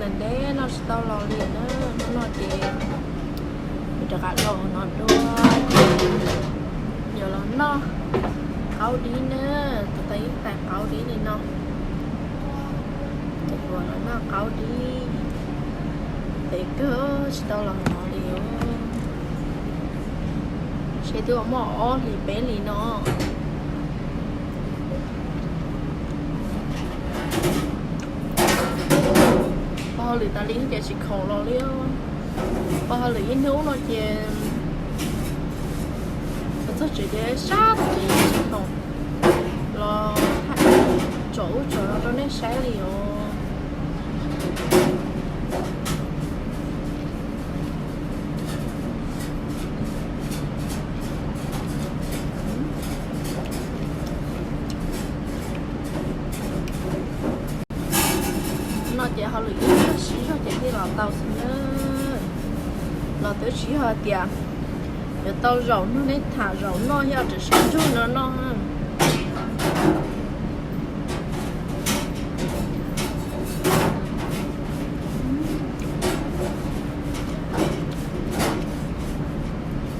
Ntev ntev noj tsis tau los li na, hnub no ces yuav rov qab los no dua, yuav los noj qaub dib na, tus tais ib tais qaub dib li no, ces kuv los noj qaub dib, ntev kawg tsis tau los no li. Seb twb muaj ob hlis peb hlis no. Pov hauj lwm tas li ces tsis khoom los li. Pov hauj lwm ib hnub no ces txog tsev ces sab tag ces tsis khoom los tsom ub tsom no rau nej saib li os. No ces hauj lwm ib hnub siv zog ces thiaj los tau xwb na. Los twb tsis yog tias yuav tau zaum noj, nej tham zaum noj yog tseem sib ntsug no noj.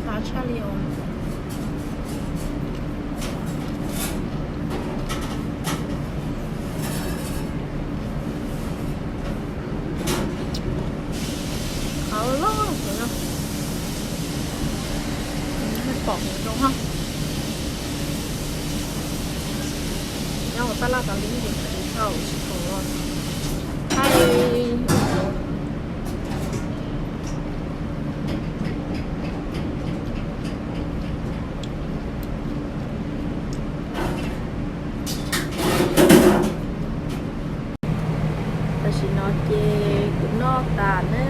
Qab tshaj li os. Qab loj heev no, pom heev zoo hos. Nyob hauv tab laj tas li ces tsis tau tsis khoom los thaij. Tam sim no ces kuv noj tas na.